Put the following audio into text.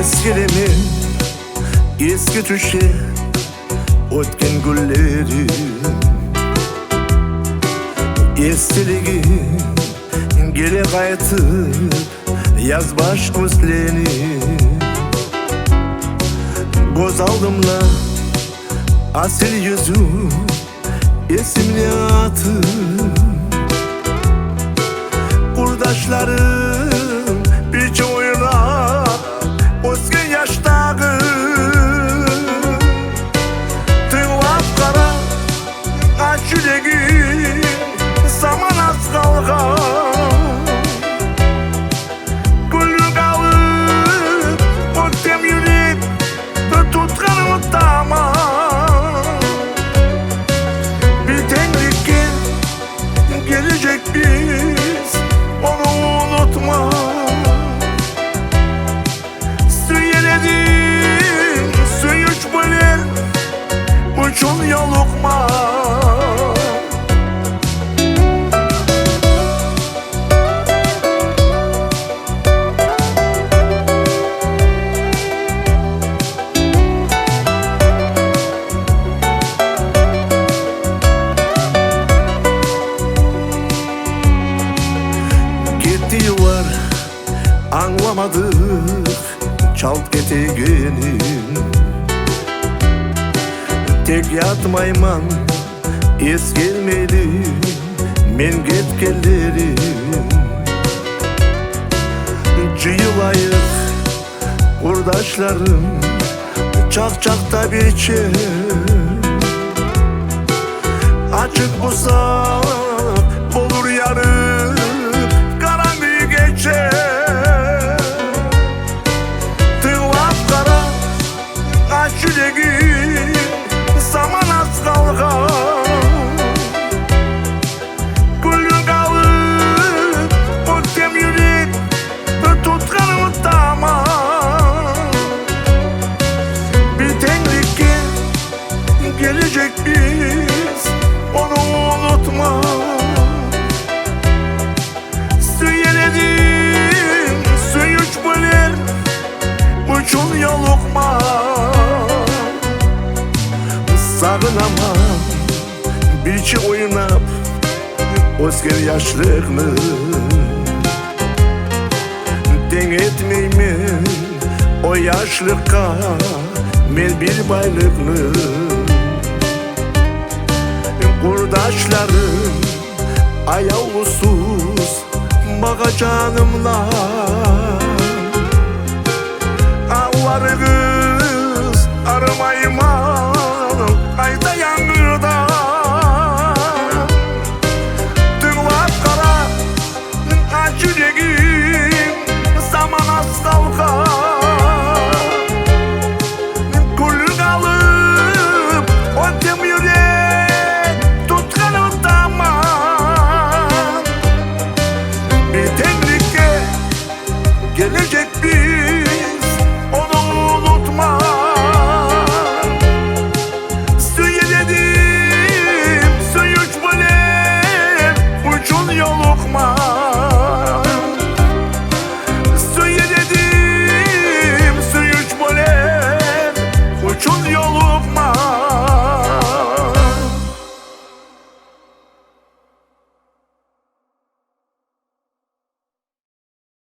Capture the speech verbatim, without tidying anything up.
Эсгеремен, эсге тюше оьтген гюнлерим. Эсдилигим геле къайтып язбаш гюзлени. Гёз алдымда асил юзю, эсимде аты. Къурдашларым бирче ойнап оьсген яшдагъы. Тынглап къара, ач юрегим, заман аз къалгъан. Гюллюк алып, оьктем юрек тутгъаным таман. Бир тенгликге гележекбиз, ону унутма. Сюер эдим сююнч бёлер учун ёлукъма. Гетди йыллар, англамадыкъ чалт гетегенин. Тек ятмайман, эсгермейли мен гетгенлерин. Жыйылайыкъ, къурдашларым, чакъ-чакъда бирче. Ачыкъ бусакъ болур ярыкъ къарангы гече. Тынглап къара, ач юрегим, заман аз къалгъан. Гюллюк алып, оьктем юрек тутгъаным таман. Бир тенгликге гележекбиз, ону унутма. Сюер эдим сююнч бёлер учун ёлукъма. Сагъынаман бирче ойнап оьсген яшлыкъны. Тенг этмеймен о яшлыкъгъа мен бир байлыкъны. Къурдашларым, аявлусуз магъа жанымдан. Алларыгъыз арымай